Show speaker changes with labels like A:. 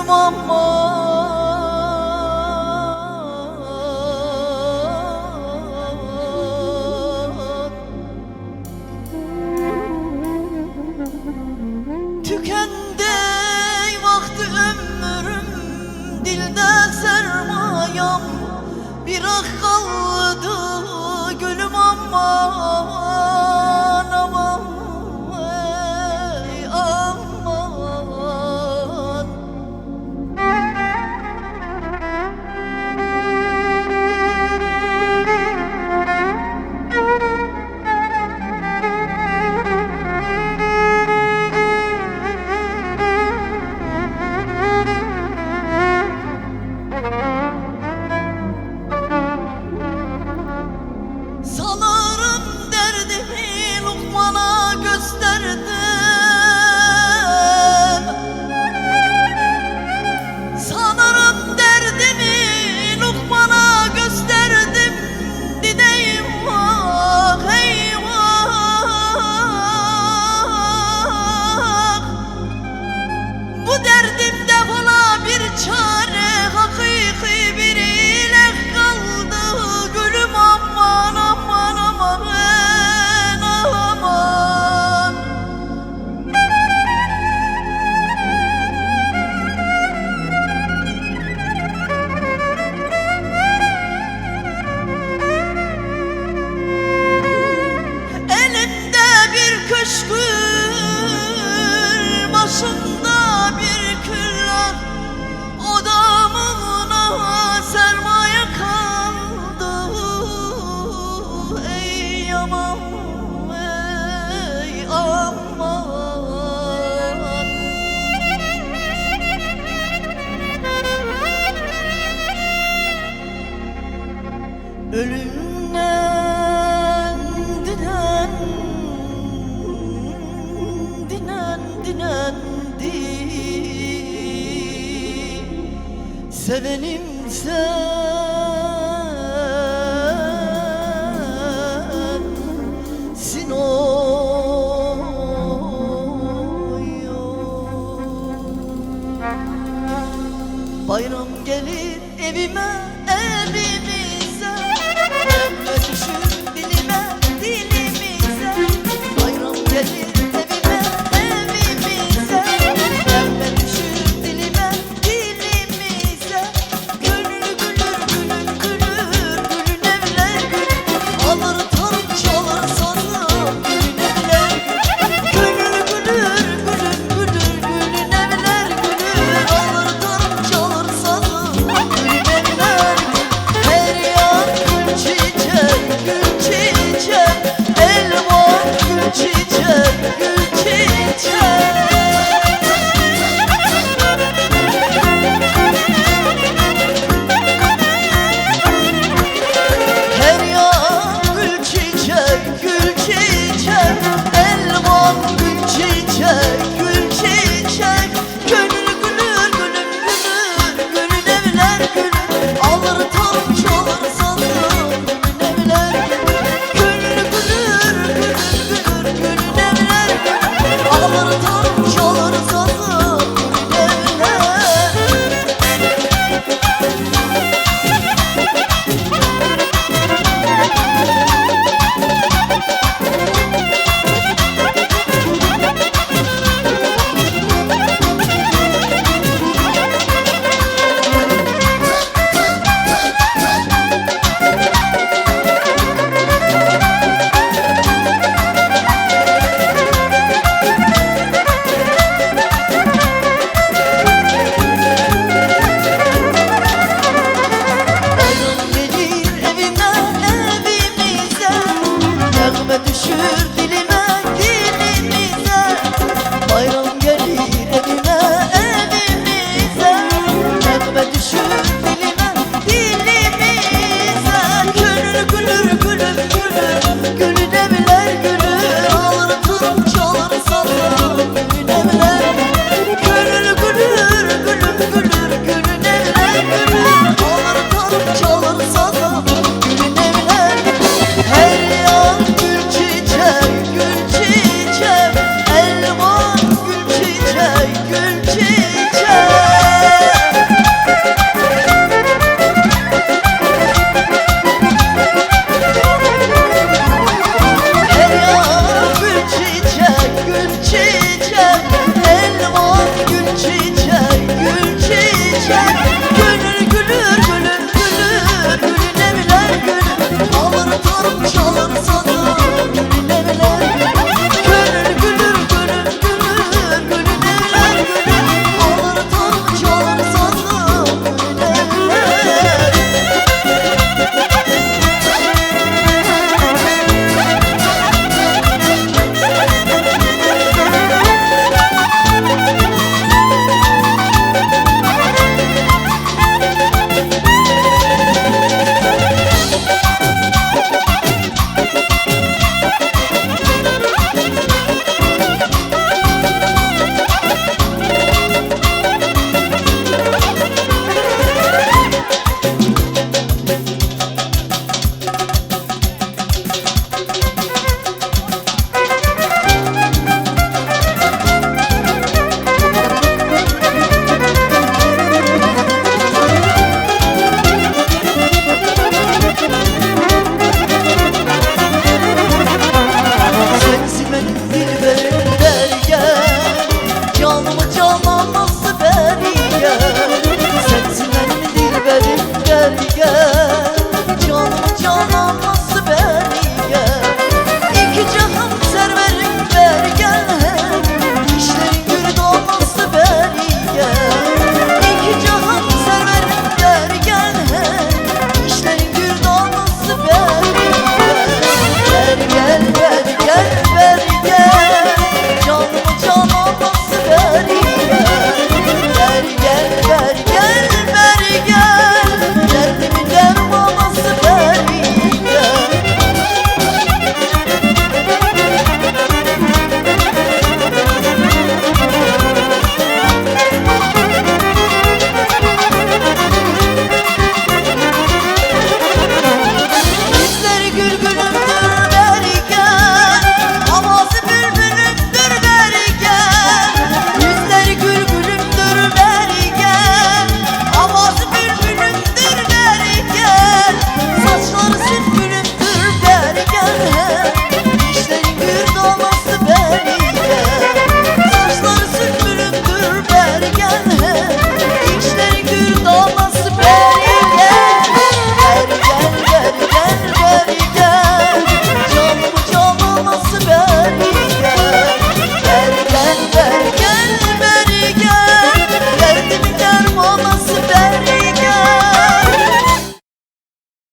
A: Gülüm aman. Tükendi vakti ömrüm, dilde sermayem bir ah kaldı gülüm aman aman ey aman. Sanırım derdimi Lukman'a gösterdim. Sanırım derdimi Lukman'a gösterdim. Eyvah eyvah. Bu derdimde bana bir çare, hakiki bir ilah kaldı. Gülüm aman aman aman aman. Elimde bir köşkül, başımda bir küllah, odamına sermaye kaldı. Ey aman, ey aman. Ölümden dinen, dinen, dinendi. Sevenim sensin oy, oy. Bayram gelir evime, evimize. Öpme düşür dilime, dilimize. Bayram gelir evime, evimize. Öpme düşür dilime, dilimize. Gönül gülür, gülün gülür, gülün evler gülür. Alır tarım çalır sazım, gülün evler gülür. Gönül gülür, gülün gülür, gülün evler gülür. Alır tarım çalır sazım, gülün evler gülür. Her yan gül çiçek, gül çiçek. Elvan gül çiçek, gül çiçek. Her yan gül çiçek, gül çiçek. Elvan gül çiçek, gül çiçek. Gönül gülür, gülüm gülür, gülün evler gülür. Alır tarım çalır sazım, gülün evler gülür. Gönül gülür, gülüm gülür, gülün evler gülür. Alır